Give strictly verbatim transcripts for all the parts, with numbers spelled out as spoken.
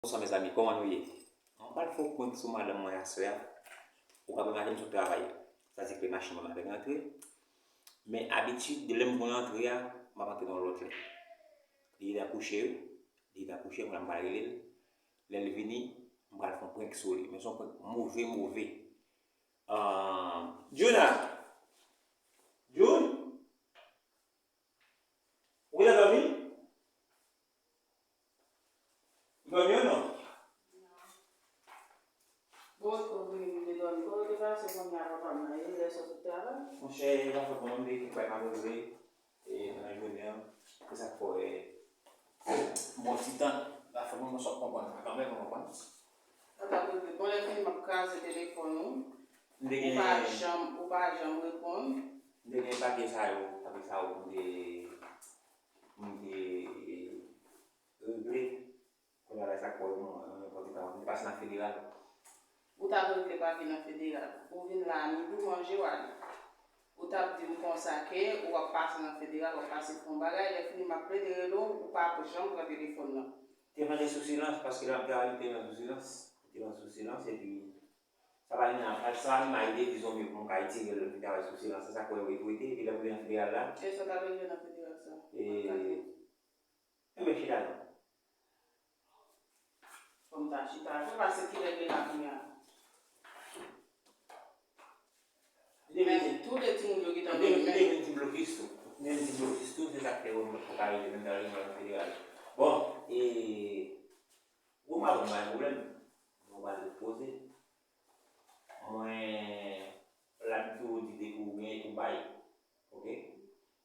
Bonswa mezanmi, kòman nou ye? Mwen pral fè yon prank sou madanm mwen aswè a. Ou ka remake m sot travay. Sa se ke machin mwen avèk rantre. Men abitid, de lè m konn rantre a, m ap antre nan lòt lè. Li gentan kouche wi. Li gentan kouche, mwen la m pral rele l. Lè l vini, m pral fè yon prank sou li. Men se yon prank move, move. Ah, Juna! Jun! Ou gentan dòmi? Ou dòmi ou non? Bon, ou vini, m te dòmi. Kote w te pase kounye a, papa m nan ye, lè sòti travay? Monchè, pa fòt mwen, m te tou fè malere. E, nan jounen an, se sa k fè w wè, bon, ti tan, pa fòt mwen, mwen sòt konprann. Atann, mwen konprann. Atann, bon, lè fini, m ap kraze telefòn ou. M te Ou pa gen janm, ou pa janm reponn. M te gen papye sa yo, papye sa yo, m te, m te regle. Kounye a la, sa k fè w, mwen, mwen, pote pa, mwen pase nan federal. Ou t ap regle papye nan federal. Ou vin la a midi, w manje, w ale. Ou t ap di m konsa ke ou ap pase nan federal, w ap pase fè yon bagay, lè fini m ap plede rele w, ou pa janm pran telefòn nan. Te mande sou silans, paske lè m ap travay, m te nan sou silans. M te nan sou silans, epi sa pa gen, sa pa gen mayde, dizon, men pou m ka itilize l, m te travay sou silans, se sa k fè w ret rete, epi lè m rive nan federal la. E sa w t ap regle nan federal sa? E, Enben, chita non. Fò m ta chita. Fò pase kilè gen la kounye a. Men tou de timoun yo gentan dòmi menm. Li te vin ti blokis tou. Li te vin ti blokis tou, se sa k fè yo fokalize menm nan reyinyon federal. Bon, e, bon, m pa konn bay pwoblèm. Bon, m pa repoze. Mwen, la m toujou di depi w genyen pou bay. Oke?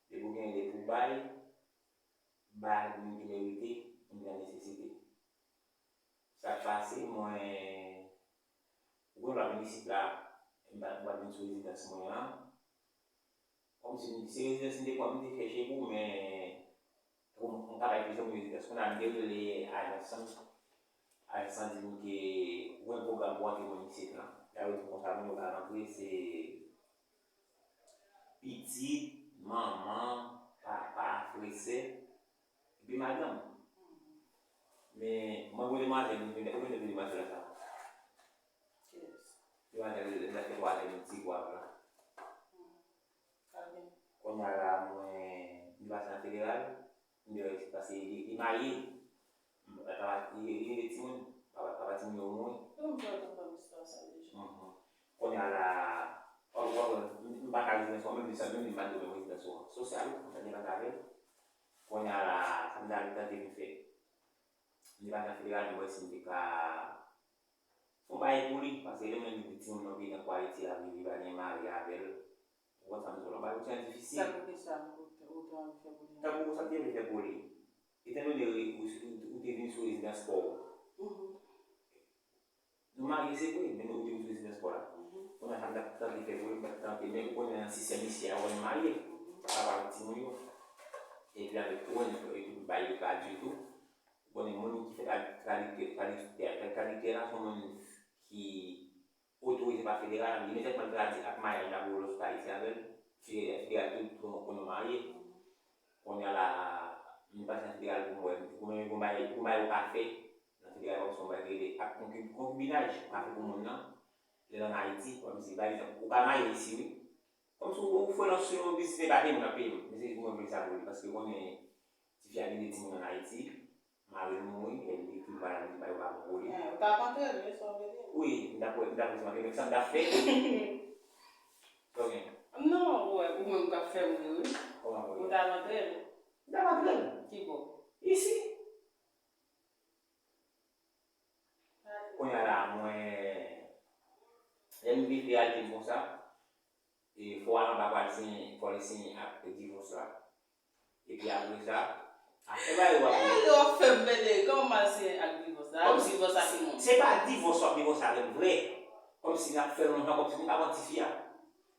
Depi w genyen, depi w bay, bay moun ki merite, moun ki nan nesesite. Sa k pase, mwen, ou konn lè m vin isit la, m pa, m pa vin sou rezidans mwen an. Kòmsi se rezidans m te pran, m te chèche pou, men, tankou m, m ka bay plizyè moun rezidans. Kounye a, m te rele ajans lan, ajans lan di m ke ou gen pwogram pou antre moun isit lan. Lè yo di m konsa, moun yo ka rantre, se pitit, manman, papa, frè, sè, epi madanm. Men, mwen gwo demwazèl, mwen vin, mwen vin demwazèl la sa. Demwazèl, lè fè twa zè, yon ti vwa blan. Kounye a la, mwen, li pase nan federal, m te reyisi paske li, li marye. Li, li gen de timoun. Papa, papa timoun yo mouri. Mwen, mwen te konn istwa sa deja. Mhm. Kounye a la, w ap, w ap, m, m pa ka rezidans ou an, menm li sa, menm li m pa t dwe rezidans ou an. Sosyal, mwen te pale avè l. Kounye a la, sa m ta, ta te vin fè. M te pase nan federal, m wè si m te ka fè yon bagay pou li, paske lè mwen di timoun nan peyi nan kwa Ayiti la, li, li pa gen mari avè l. Ou konn sa m di w la, bagay yo tèlman difisil. Sa pou ki sa ou, ou te anvi fè pou li? Tankou sa m te vle fè pou li. Etandone ou, ou, ou te vin sou rezidans pa w. Mhm. Nou marye, se vre, men ou te vin sou rezidans pa w la. Mhm. Kounye a sa m t ap tante fè pou li, m t ap tante, men ou konnen nan sistèm isi a, ou konn marye. Mhm. Papa timoun yo. Epi avèk ou, epi bay yo pa ditou. Ou konnen moun ki fè trad-, tradiktè, tradiktè, tradiktè la, se yon moun ki otorize pa federal, imedyatman l tradui ak maryaj la pou l sot Ayiti avè l, federal tou, tou konnen w marye. Kounye a la, m pase nan federal pou m wè, pou mwen, pou m bay, pou m bay ou kafe, nan federal kòmsi w bay rele ak konki-, konkibinaj, ou ka fè pou moun nan, lè l ann Ayiti, kòmsi, pa egzanp, ou ka marye isi, wi. Kòmsi w, ou fè nan sou yon biznis, men pa gen moun ap peye m, men se pou mwen vle sa pou li, paske konnen, tifi a gen de timoun ann Ayiti, Mari l mouri, e li toujou pa la, li pa yo pa bon pou li. Eh, ou t ap antre l, wi, sa w vle di? Wi, m t ap, m t ap antre l, men sa m t ap fè. Sa w gen? Non, ou wè, ou menm k ap fè m ri, wi. Kòman pou li? Ou t ap antre l? M t ap antre l. Ki bò? Isi. Kounye a la, mwen, lè m rive, al di m konsa, e fò w al anba pou al siyen, fò li siyen ak divòs la. Epi apre sa, afè ba yo ap. Eh, yo ap fè m pede. Kòman m al siyen ak divòs la? Kòmsi divòs a ki moun? Se pa divòs w ap divòse avè m vre. Kòmsi n ap fè lontan, kòmsi m pa pran tifi a.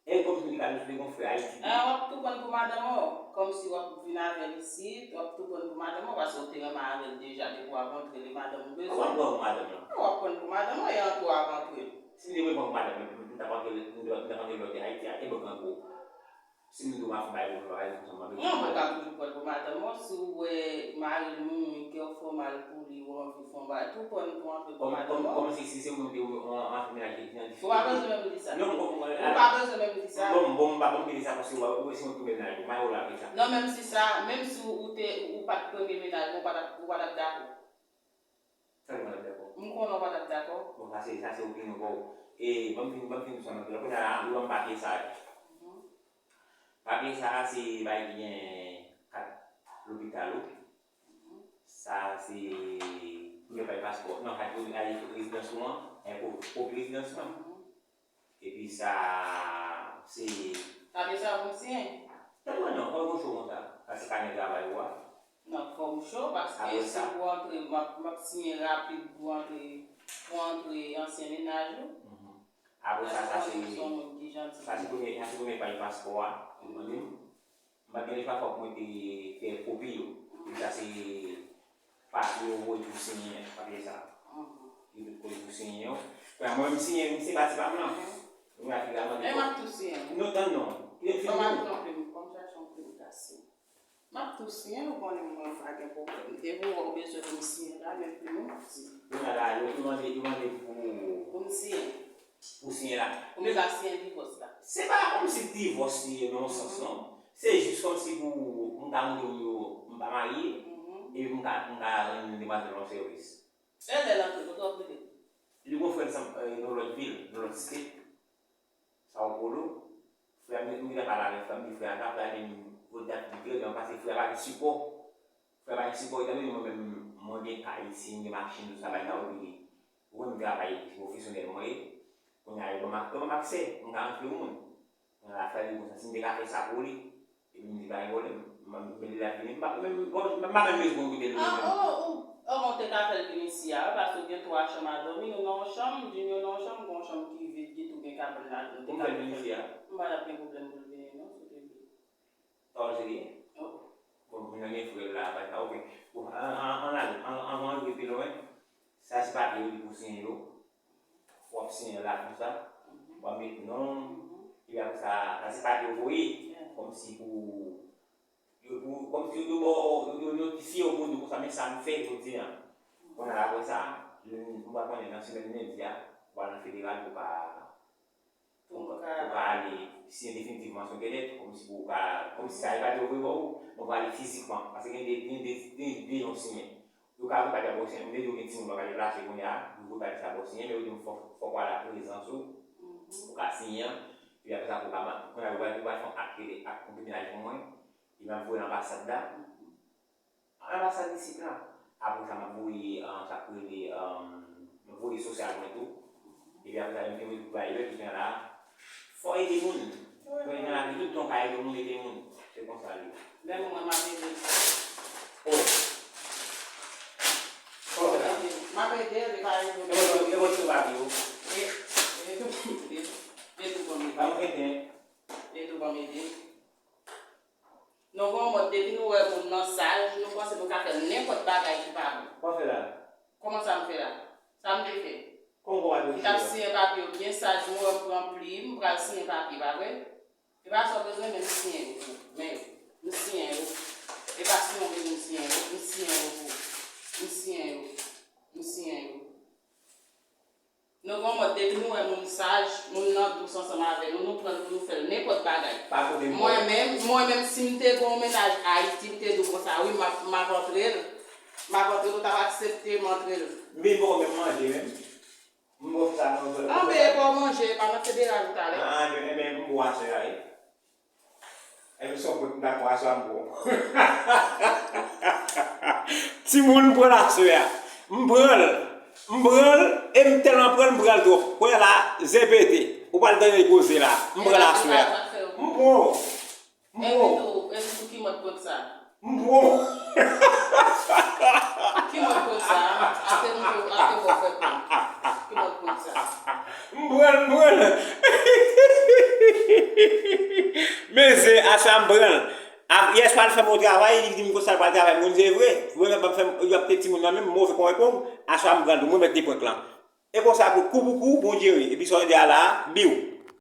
E kòmsi m te ka jis vle gon frè Ayiti. Ah, w ap tou pran pou madanm ou. Kòmsi w ap vin avè l isit, w ap tou pran pou madanm ou, paske w te renmen avè l deja depi w ap antre, li madanm ou bezwen. W ap pran pou madanm lan. Ah, w ap pran pou madanm ou, e antre w ap antre. Si m te vle pran pou madanm mwen, m t ap antre, m t ap antre lòt Ayiti a, e bank lan gwo. Si m di w m ap fè bagay pou bagay konsa, m ap Non, mwen ka toujou pran l pou madanm ou, si w wè mari l mouri, kè w fè w mal pou li, ou anvi fè yon Tou pran pou antre pou madanm ou. Kòm si, si se mwen ki an, an, an menaj ki nan difikilte. Ou pa bezwen menm di sa. Non, bon, bon, ou pa bezwen menm di sa. Bon, bon, m pa bon, m te di sa paske ou wè, ou wè si mwen tounen nan yo, mayo la, ki sa. Non, menm si sa, menm si ou te, ou pa t premye menaj mwen, ou pa t ap, ou pa t ap dakò. Sa ki pa t ap dakò? M konnen ou pa t ap dakò. Bon, sa se, sa se opinyon pa w. E, ban m fin, ban m fin sou sa, mwen, kounye a la, ou ban m papye sa. Papye sa a, se bagay ki gen kat lopital ou. Sa se pou yo bay paspò. Non, kat pou al rezidans ou an, e pou, pou rezidans ou an. Epi sa se. Sa te sa pou m siyen? Tann mwen non, fò m cho konsa. Sa se kanè travay ou a. Non, fò m cho, paske si ou antre, m ap, m ap siyen rapid pou antre, pou antre ansyen menaj ou. Apre sa, sa se, sa se premye, sa se premye paj paspò a, ou mande m. M pa t gen lechwa, fòk mwen te fè kopi yo. Epi sa se papye yo voye pou siyen, papye sa. Yo tout voye pou siyen yo. Kounye a, mwen menm siyen, m se pati pa m nan. Mwen a file a mande. Men m ap tou siyen. Non, tann non. Kite m fin. Ban m ap kanpe m, ban m chache yon plim kase. M ap tou siyen, ou konnen mwen pa gen pwoblèm. Depi w wè w bezwen pou m siyen la, men plim ou di. Kounye a la, yo, yo mande, yo mande pou. Pou m siyen. Pou siyen la. Pou m ka siyen divòs la. Se pa kòmsi divòs li ye nan yon sans non. Se jis kòmsi pou m ka montre moun yo m pa marye, epi m ka, m ka rann demwazèl yon sèvis. E lè l antre, kote w ap rete? Li gon frè l nan lòt vil, nan lòt state, Sao Paulo. Frè m, m gentan pale avèk frè m, di frè a ta frè a gen yon dat ki trè jan, paske frè a pa gen sipò. Frè a pa gen sipò, etan done mwen menm, mwen gen kay isi, m gen machin, tout sa, bagay sa yo, epi ou wè m travay pwofesyonèl mwen ye. Kounye a, yo ban m ak-, yo ban m aksè, m ka rantre yon moun. Kounye a, frè a di konsa, si m te ka fè sa pou li, epi m di pa gen pwoblèm, m, m, m, li la vini, m pa, m, m, m pa menm bezwen okipe l menm. Ah, oh, oh, oh, ou te ka fè l vin isi a, wi, paske w gen twa chanm a dòmi, nou nan yon chanm, Junior nan yon chanm, gon chanm ki vid, ki tou gen kabann ladan. Pou m fè l vin isi a? M pa t ap gen pwoblèm pou l vini, non, si w te vle. Sa w se li? Bon, moun nan gen frè l la, bagay sa, oke. Bon, an, an, ann ale, an, anvan n rive pi lwen, sa se papye yo ki pou siyen yo. W ap siyen la konsa, w ap met non, epi apre sa, sa se papye yo voye, kòmsi pou, yo, pou, kòmsi yo, yo ba w, yo, yo notifye w pou di konsa, men sa m fè jodi a. Kounye a la, apre sa, m pa konnen nan semèn lendi a, w al nan federal pou ka Pou w ka, pou w ka ale siyen definitivman sou kèdèt, kòmsi pou w ka, kòmsi sa e pa te ouvri ba w, men w prale fizikman. Paske gen de, gen de, gen de yon siyen. Yo ka vle pa di a ba w siyen, men yo gen timoun yo pa deplase kounye a, yo vle pa di sa ba w siyen, men yo di w fòk, fòk w al a prezans ou, pou w ka siyen an. Epi apre sa, pou w ka, kounye a, yo pral, yo pral fè yon ak, ak konbinaj pou mwen, epi m ap voye l anbasad la. Anbasad isit la. Apre sa, m ap voye, ah, sa k rele, ah, m ap voye sosyal mwen tou. Epi apre sa, yo te voye pou bay lè ki gen la. Fò ede moun. Fò ede nan lavi, tout tan w ka ede moun, ede moun. Se konsa l ye. Menm mwen, m ap ede l. Oh. Fò w fè sa. M ap ede l, li pa ede m. E mwen, e mwen, sou papye yo. E, e tou, e, e tou ban m ede. Ba mwen fè ten. E tou ban m ede. Nou gen yon mòd, depi nou wè moun nan saj, nou panse nou ka fè l nenpòt bagay ki pa bon. Kòman fè la? Kòman sa m fè la? Sa m te fè? Kòman w ap... M t ap siyen papye yo byen saj, mwen m pran plim, m pral siyen papye, pa vre? E pa sa w bezwen, men m siyen yo. Men yo. M siyen yo. E pa sinon bezwen m siyen yo. M siyen yo pou ou. M siyen yo. M siyen yo. Nou gen yon mòd, depi nou wè moun saj, moun nan dous ansanm avè nou, nou pran l pou nou fè l nenpòt bagay. Pa kote m wè. Mwen menm, mwen menm, si m te gen yon mennaj Ayiti, m te di w konsa, wi, m ap, m ap antre l, m ap antre l, ou t ap aksepte m antre l. M vin poko menm manje menm. M poko fè sa non. Anben, e pa w manje, e pa nan federal ou t ale. Ah, ah, enben, m bo aswè a, wi. Epi se yon prank m t ap pran aswè a, m pran. Timoun, m pran l aswè a. M pran l. M pran l, e m tèlman pran l, m pran l twòp. Kounye a la, zen pete. Ou pral tande l poze la. M pran l aswè a. M pran w. M pran w. Epi tou, epi tou, ki mòd prank sa? M pran w. Ki mòd prank sa? Achte m pou, achte m pou fè prank. Ki mòd prank sa? M pran l, m pran l. Men se, aswè a m pran l. A, yèswa l fè m yon travay, li di m konsa l pral travay, moun se vre. Mwen menm, m ap fè, y ap te timoun nan men m, move kon epong. Aswè a m pran l tou, mwen mèt te prank lan. E konsa pou kou pou kou, Bondye wi. Epi sa w di a la, biw.